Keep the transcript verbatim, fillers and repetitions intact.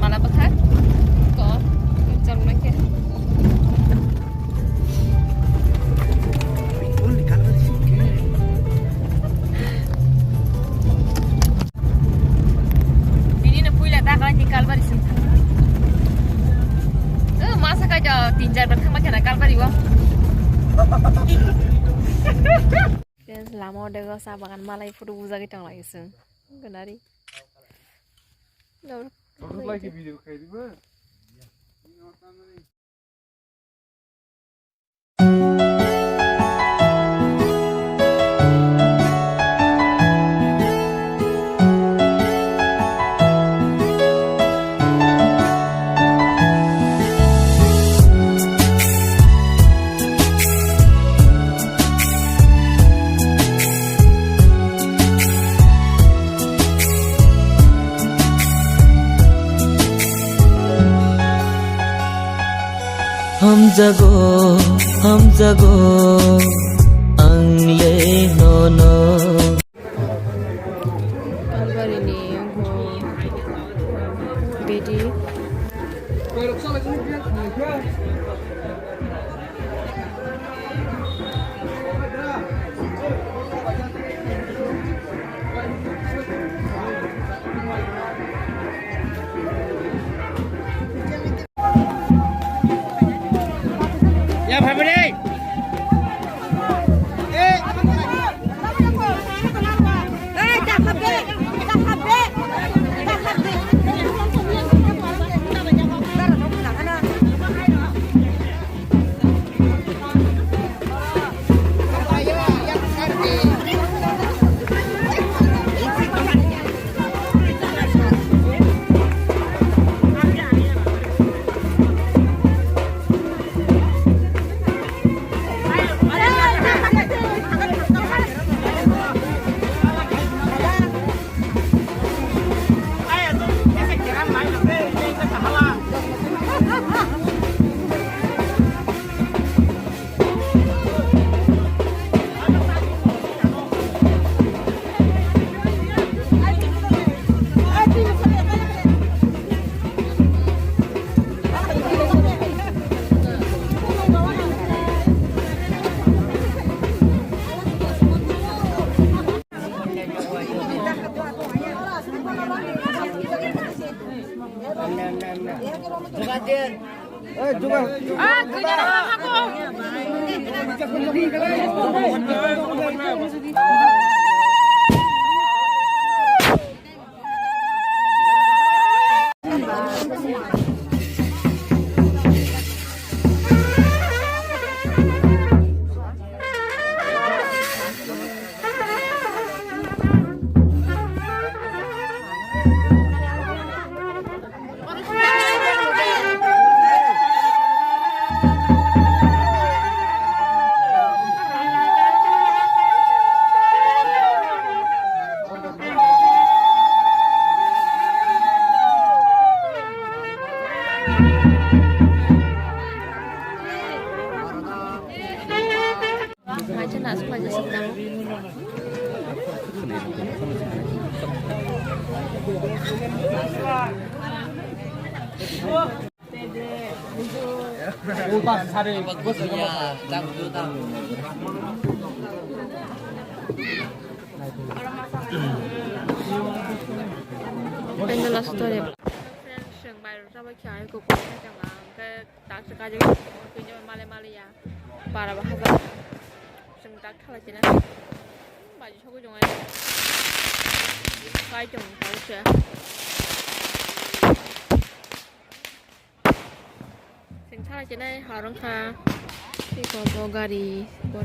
Mana bwthar. Ko. Chal na khe. Bini no puila ta kala ni Kalbari sung. Eh, masa ka ja tin jar bar thangma kena Kalbari wa. Guys, lama o dego sa bagan malai photo bujagwi tong lai sung. Ganari. Dor. Like video khai diba. Hamjago, hamjago, ang le nono. Kalbari ni wngkha bedi. Ya, family. Pandal aswk tongya. Friends, chwng bai rok chabai khe ang kok kok khe tong ang khe tak se kajak khe male male ya. Bara ba hajar. Chwng tak thala khe na. Baji sogwi jong ai. Kai tong tau se. Seng sala chenai harong kha. Iko bo gari, bo